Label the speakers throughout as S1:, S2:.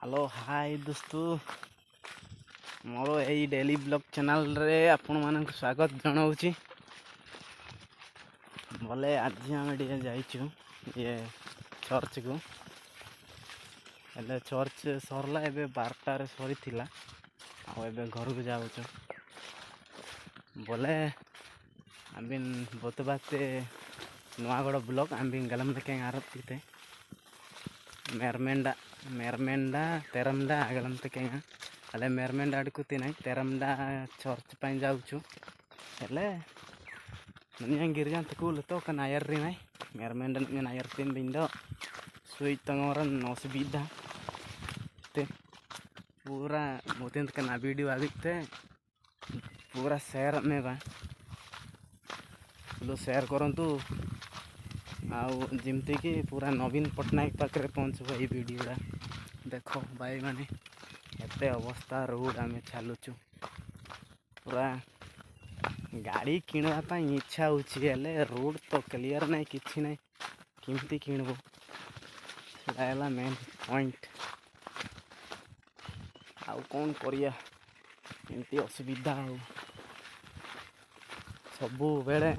S1: Hello hi ଦୋସ୍ତ, ମୋର ଏଇ daily blog ଚ୍ୟାନେଲ୍ରେ ଆପଣମାନଙ୍କୁ ସ୍ୱାଗତ ଜଣାଉଛି। ବୋଲେ ଆଜି ଆମେ ଟିକେ ଯାଇଛୁ ଇଏ ଚର୍ଚ୍ଚକୁ। ହେଲେ ଚର୍ଚ୍ଚ ସରିଲା ଏବେ 12ଟାରେ ସରିଥିଲା, ଆଉ ଏବେ ଘରକୁ ଯାଉଛୁ। ବୋଲେ ଆମ୍ବିନ୍ ବୋତବାତେ ନୂଆଗଡ଼ ବ୍ଲକ୍ ଆମ୍ବିନ୍ ଗଲମ ଦେଖେ ଆରତ ମେରମେଣ୍ଡା ମେରମେଣ୍ଡା ତେରମଣ୍ଡା ଆଗଲମ ତେକେଙ୍ଗା। ହେଲେ ମେରମେଣ୍ଡା ଆଡ଼କୁ ନାହିଁ, ତେରମଣ୍ଡା ଚର୍ଚ୍ଚ ପାଇଁ ଯାଉଛୁ। ହେଲେ ଗିର୍ଜା ତକୁ ତ ନାୟର ରେ ନାଇଁ ମେରମେଣ୍ଡା ନାୟର ତିନ ବିଣ୍ଡ ସୁଇ ତଙ୍ଗର ଅସୁବିଧା ତେ पूरा मोतिन का वीडियो आबिकते पूरा शेयर में बा शेयर करନ୍ତୁ, ଆଉ ଯେମିତିକି ପୁରା ନବୀନ ପଟ୍ଟନାୟକ ପାଖରେ ପହଞ୍ଚିବ ଏଇ ଭିଡ଼ିଓଟା। ଦେଖ ଭାଇମାନେ, ଏତେ ଅବସ୍ଥା ରୋଡ଼ ଆମେ ଚାଲୁଛୁ। ପୁରା ଗାଡ଼ି କିଣିବା ପାଇଁ ଇଚ୍ଛା ହେଉଛି, ହେଲେ ରୋଡ଼ ତ କ୍ଲିଅର୍ ନାହିଁ, କିଛି ନାହିଁ, କେମିତି କିଣିବୁ? ସେଇଟା ହେଲା ମେନ୍ ପଏଣ୍ଟ। ଆଉ କ'ଣ କରିବା, ଏମିତି ଅସୁବିଧା। ଆଉ ସବୁବେଳେ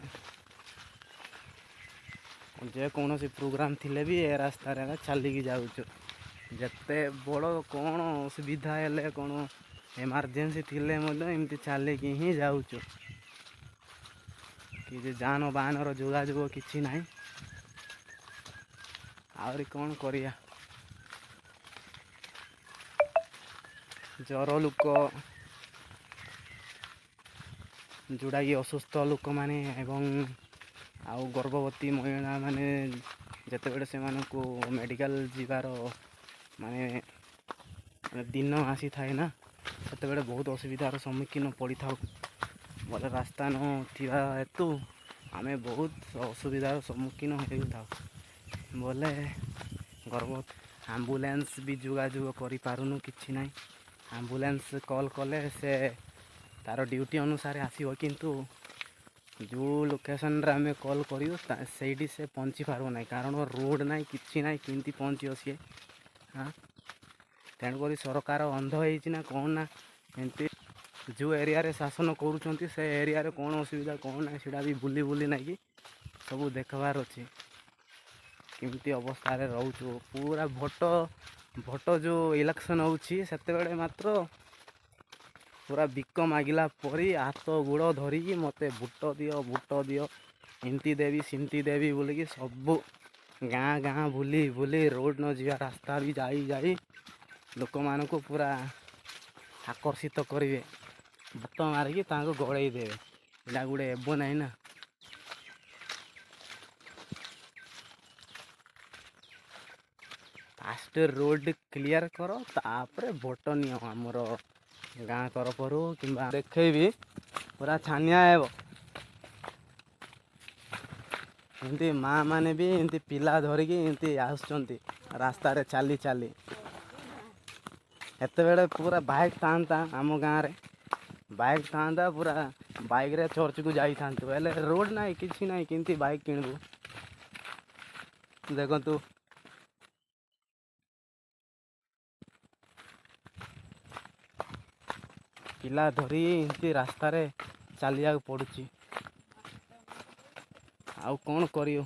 S1: ଯେକୌଣସି ପ୍ରୋଗ୍ରାମ୍ ଥିଲେ ବି ଏ ରାସ୍ତାରେ ଏକା ଚାଲିକି ଯାଉଛୁ। ଯେତେ ବଡ଼ କ'ଣ ଅସୁବିଧା ହେଲେ, କ'ଣ ଏମର୍ଜେନ୍ସି ଥିଲେ ମଧ୍ୟ ଏମିତି ଚାଲିକି ହିଁ ଯାଉଛୁ। କିଛି ଯାନବାହନର ଯୋଗାଯୋଗ କିଛି ନାହିଁ। ଆହୁରି କ'ଣ କରିବା? ଜ୍ୱର ଲୋକ ଯେଉଁଟାକି ଅସୁସ୍ଥ ଲୋକମାନେ ଏବଂ ଆଉ ଗର୍ଭବତୀ ମହିଳାମାନେ ଯେତେବେଳେ ସେମାନଙ୍କୁ ମେଡ଼ିକାଲ ଯିବାର ମାନେ ଦିନ ଆସିଥାଏ ନା, ସେତେବେଳେ ବହୁତ ଅସୁବିଧାର ସମ୍ମୁଖୀନ ପଡ଼ିଥାଉ। ଭଲ ରାସ୍ତା ନଥିବା ହେତୁ ଆମେ ବହୁତ ଅସୁବିଧାର ସମ୍ମୁଖୀନ ହେଉଥାଉ। ବୋଲେ ଗର୍ଭ ଆମ୍ବୁଲାନ୍ସ ବି ଯୋଗାଯୋଗ କରିପାରୁନୁ, କିଛି ନାହିଁ। ଆମ୍ବୁଲାନ୍ସ କଲ୍ କଲେ ସେ ତା'ର ଡ୍ୟୁଟି ଅନୁସାରେ ଆସିବ, କିନ୍ତୁ ଯେଉଁ ଲୋକେସନ୍ରେ ଆମେ କଲ୍ କରିବୁ ସେଇଠି ସେ ପହଞ୍ଚି ପାରିବ ନାହିଁ, କାରଣ ରୋଡ଼ ନାହିଁ, କିଛି ନାହିଁ, କେମିତି ପହଞ୍ଚିବ ସିଏ? ହଁ, ତେଣୁକରି ସରକାର ଅନ୍ଧ ହେଇଛି ନା କ'ଣ ନା ଏମିତି ଯେଉଁ ଏରିଆରେ ଶାସନ କରୁଛନ୍ତି ସେ ଏରିଆରେ କ'ଣ ଅସୁବିଧା କ'ଣ ନାହିଁ ସେଇଟା ବି ବୁଲି ବୁଲି ନାଇକି ସବୁ ଦେଖିବାର ଅଛି। କେମିତି ଅବସ୍ଥାରେ ରହୁଛୁ। ପୁରା ଭୋଟ ଯେଉଁ ଇଲେକ୍ସନ୍ ହେଉଛି ସେତେବେଳେ ମାତ୍ର ପୁରା ବିକ ମାଗିଲା ପରି ହାତ ଗୋଡ଼ ଧରିକି ମୋତେ ଭୋଟ ଦିଅ, ଭୋଟ ଦିଅ, ଏମିତି ଦେବି ସେମିତି ଦେବି ବୋଲିକି ସବୁ ଗାଁ ଗାଁ ବୁଲି ବୁଲି, ରୋଡ଼ ନ ଯିବା ରାସ୍ତା ବି ଯାଇ ଯାଇ ଲୋକମାନଙ୍କୁ ପୁରା ଆକର୍ଷିତ କରିବେ, ଭୋଟ ମାରିକି ତାଙ୍କୁ ଗଡ଼େଇ ଦେବେ। ଏଇଟା ଗୋଟେ ହେବ ନାହିଁ ନା। ଫାଷ୍ଟ ରୋଡ଼ କ୍ଲିଅର୍ କର, ତାପରେ ଭୋଟ ନିଅ ଆମର ଗାଁ ତରଫରୁ। କିମ୍ବା ଦେଖେଇବି, ପୁରା ଛାନିଆ ହେବ। ଏମିତି ମା ମାନେ ବି ଏମିତି ପିଲା ଧରିକି ଏମିତି ଆସୁଛନ୍ତି ରାସ୍ତାରେ ଚାଲି ଚାଲି। ଏତେବେଳେ ପୁରା ବାଇକ୍ ଥାନ୍ତା, ଆମ ଗାଁରେ ବାଇକ୍ ଥାନ୍ତା, ପୁରା ବାଇକ୍ରେ ଚର୍ଚ୍ଚକୁ ଯାଇଥାନ୍ତୁ। ହେଲେ ରୋଡ଼ ନାହିଁ, କିଛି ନାହିଁ, କେମିତି ବାଇକ୍ କିଣିବୁ? ଦେଖନ୍ତୁ, ପିଲା ଧରି ଏମିତି ରାସ୍ତାରେ ଚାଲିବାକୁ ପଡ଼ୁଛି। ଆଉ କ'ଣ କରିବୁ?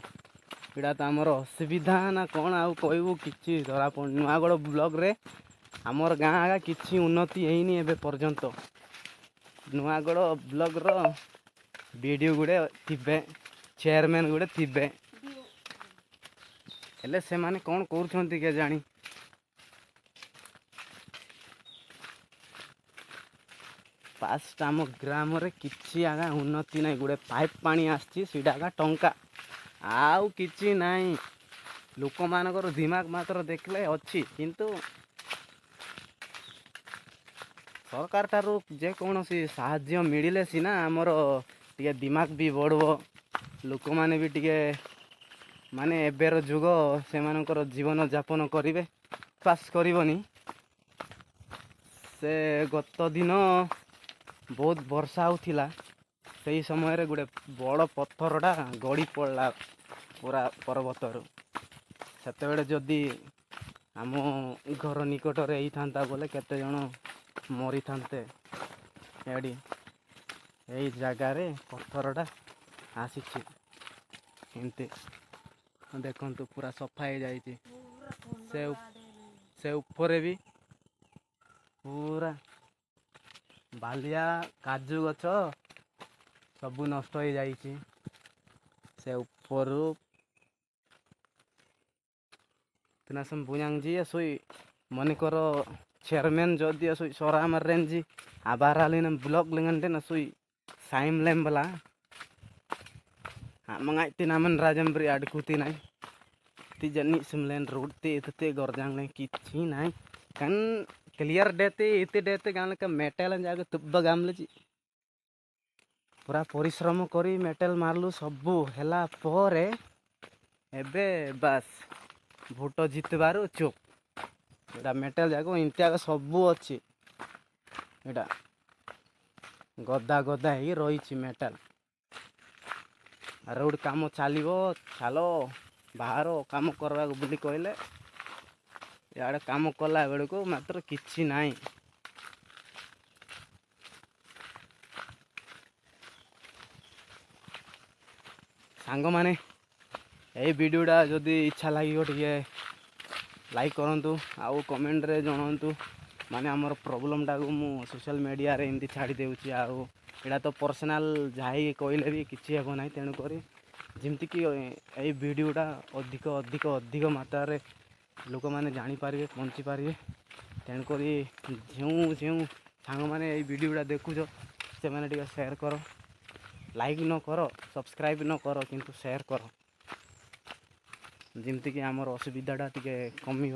S1: ଏଇଟା ତ ଆମର ଅସୁବିଧା ନା କ'ଣ ଆଉ କହିବୁ, କିଛି ଧରା ପଡ଼ୁନି। ନୂଆଗଡ଼ ବ୍ଲକରେ ଆମର ଗାଁ ଆଗା କିଛି ଉନ୍ନତି ହେଇନି ଏବେ ପର୍ଯ୍ୟନ୍ତ। ନୂଆଗଡ଼ ବ୍ଲକର ବି ଡ଼ି ଓ ଗୁଡ଼େ ଥିବେ, ଚେୟାରମ୍ୟାନ୍ ଗୁଡ଼େ ଥିବେ, ହେଲେ ସେମାନେ କ'ଣ କରୁଛନ୍ତି କେଜାଣି? ଫାଷ୍ଟ ଆମ ଗ୍ରାମରେ କିଛି ଆଗା ଉନ୍ନତି ନାହିଁ। ଗୋଟେ ପାଇପ୍ ପାଣି ଆସିଛି, ସେଇଟା ଆଗା ଟଙ୍କା, ଆଉ କିଛି ନାହିଁ। ଲୋକମାନଙ୍କର ଦିମାଗ ମାତ୍ର ଦେଖିଲେ ଅଛି, କିନ୍ତୁ ସରକାର ଠାରୁ ଯେକୌଣସି ସାହାଯ୍ୟ ମିଳିଲେ ସିନା ଆମର ଟିକେ ଦିମାଗ ବି ବଢ଼ିବ, ଲୋକମାନେ ବି ଟିକେ ମାନେ ଏବେର ଯୁଗ ସେମାନଙ୍କର ଜୀବନଯାପନ କରିବେ। ପାସ୍ କରିବନି। ସେ ଗତ ଦିନ ବହୁତ ବର୍ଷା ହେଉଥିଲା, ସେଇ ସମୟରେ ଗୋଟେ ବଡ଼ ପଥରଟା ଗଡ଼ି ପଡ଼ିଲା ପୁରା ପର୍ବତରୁ। ସେତେବେଳେ ଯଦି ଆମ ଘର ନିକଟରେ ହେଇଥାନ୍ତା ବୋଲେ କେତେ ଜଣ ମରିଥାନ୍ତେ। ଏଠି ଏଇ ଜାଗାରେ ପଥରଟା ଆସିଛି ଏମିତି ଦେଖନ୍ତୁ, ପୁରା ସଫା ହେଇଯାଇଛି। ସେ ସେ ଉପରେ ବି ପୁରା ବାଲିଆ, କାଜୁ ଗଛ ସବୁ ନଷ୍ଟ ହେଇଯାଇଛି। ସେ ଉପରୁ bunyanji asui ମନେକର ଚେୟାରମ୍ୟାନ୍ ଯଦି asui soramar renji abaralin blok lengan den asui saim lembala mangai tinaman rajam beri adkuti nai ti jani semlen road ti itu gorjang le kichi nai kan clear dete itu dete gan ke metal jaga tubba gam le ପୁରା ପରିଶ୍ରମ କରି metal ମାରିଲୁ, ସବୁ ହେଲା ପରେ ଏବେ ବାସ୍ vote ଜିତିବାରୁ ଚୁପ୍। ଏଇଟା metal ଯାକ ଏମିତି ଆଗ ସବୁ ଅଛି, ଏଇଟା ଗଦା ଗଦା ହେଇକି ରହିଛି ମେଟାଲ। ରୋଡ଼ କାମ ଚାଲିବ, ଚାଲ ବାହାର କାମ କରିବାକୁ ବୋଲି କହିଲେ, ଇଆଡ଼େ କାମ କଲା ବେଳକୁ ମାତ୍ର କିଛି ନାହିଁ। ସାଙ୍ଗମାନେ, ଏଇ ଭିଡ଼ିଓଟା ଯଦି ଇଚ୍ଛା ଲାଗିବ ଟିକେ ଲାଇକ୍ କରନ୍ତୁ ଆଉ କମେଣ୍ଟରେ ଜଣାନ୍ତୁ। ମାନେ ଆମର ପ୍ରୋବ୍ଲେମଟାକୁ ମୁଁ ସୋସିଆଲ ମିଡ଼ିଆରେ ଏମିତି ଛାଡ଼ି ଦେଉଛି, ଆଉ ଏଇଟା ତ ପର୍ସନାଲ୍, ଯାଇ କହିଲେ ବି କିଛି ହେବ ନାହିଁ। ତେଣୁକରି ଯେମିତିକି ଏଇ ଭିଡ଼ିଓଟା ଅଧିକ ଅଧିକ ଅଧିକ ମାତ୍ରାରେ ଲୋକମାନେ ଜାଣିପାରିବେ, ପହଞ୍ଚିପାରିବେ। ତେଣୁକରି ଯେଉଁ ଯେଉଁ ସାଙ୍ଗମାନେ ଏଇ ଭିଡ଼ିଓଟା ଦେଖୁଛ, ସେମାନେ ଟିକେ ସେୟାର କର। ଲାଇକ୍ ନ କର, ସବସ୍କ୍ରାଇବ୍ ନ କର, କିନ୍ତୁ ସେୟାର କର, ଯେମିତିକି ଆମର ଅସୁବିଧାଟା ଟିକେ କମିବ।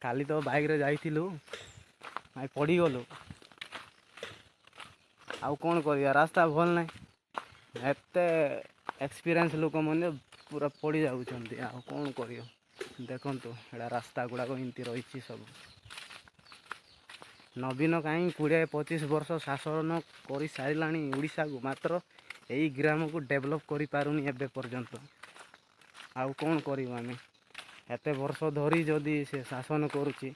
S1: କାଲି ତ ବାଇକ୍ରେ ଯାଇଥିଲୁ ଭାଇ, ପଡ଼ିଗଲୁ। ଆଉ କ'ଣ କରିବା, ରାସ୍ତା ଭଲ ନାହିଁ। ଏତେ ଏକ୍ସପିରିଏନ୍ସ ଲୋକମାନେ ପୁରା ପଡ଼ିଯାଉଛନ୍ତି, ଆଉ କ'ଣ କରିବ? ଦେଖନ୍ତୁ, ଏଇଟା ରାସ୍ତା ଗୁଡ଼ାକ ଏମିତି ରହିଛି ସବୁ। ନବୀନ କାହିଁ 20-25 ବର୍ଷ ଶାସନ କରିସାରିଲାଣି ଓଡ଼ିଶାକୁ, ମାତ୍ର ଏଇ ଗ୍ରାମକୁ ଡେଭଲପ୍ କରିପାରୁନି ଏବେ ପର୍ଯ୍ୟନ୍ତ। ଆଉ କ'ଣ କରିବୁ ଆମେ? ଏତେ ବର୍ଷ ଧରି ଯଦି ସେ ଶାସନ କରୁଛି,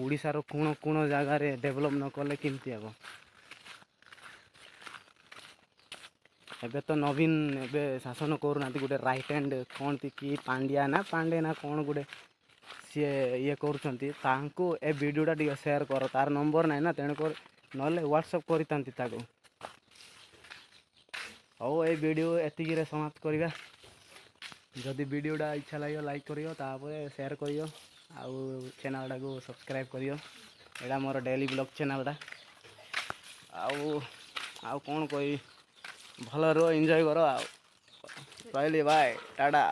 S1: ଓଡ଼ିଶାର କୋଣ କୋଣ ଜାଗାରେ ଡେଭଲପ୍ ନ କଲେ କେମିତି ହେବ? ଏବେ ତ ନବୀନ ଏବେ ଶାସନ କରୁନାହାନ୍ତି। ଗୋଟେ ରାଇଟ୍ ହ୍ୟାଣ୍ଡ କ'ଣ କି ପାଣ୍ଡିଆ ନା ପାଣ୍ଡେ ନା କ'ଣ ଗୋଟେ, ସିଏ ଇଏ କରୁଛନ୍ତି। ତାଙ୍କୁ ଏ ଭିଡ଼ିଓଟା ଟିକେ ସେୟାର କର। ତାର ନମ୍ବର ନାହିଁ ନା, ତେଣୁକରି ନହେଲେ ହ୍ୱାଟ୍ସଅପ୍ କରିଥାନ୍ତି ତାକୁ। ହଉ, ଏଇ ଭିଡ଼ିଓ ଏତିକିରେ ସମାପ୍ତ କରିବା। ଯଦି ଭିଡ଼ିଓଟା ଇଚ୍ଛା ଲାଗିବ ଲାଇକ୍ କରିବ, ତାପରେ ସେୟାର କରିବ ଆଉ ଚ୍ୟାନେଲ୍ଟାକୁ ସବସ୍କ୍ରାଇବ୍ କରିବ। ଏଇଟା ମୋର ଡେଲି ବ୍ଲଗ୍ ଚ୍ୟାନେଲ୍ଟା। ଆଉ କ'ଣ କହିବି? ଭଲ ରୁହ, ଏନ୍ଜୟ କର। ଆଉ ରହିଲି, ବାଏ, ଟାଟା।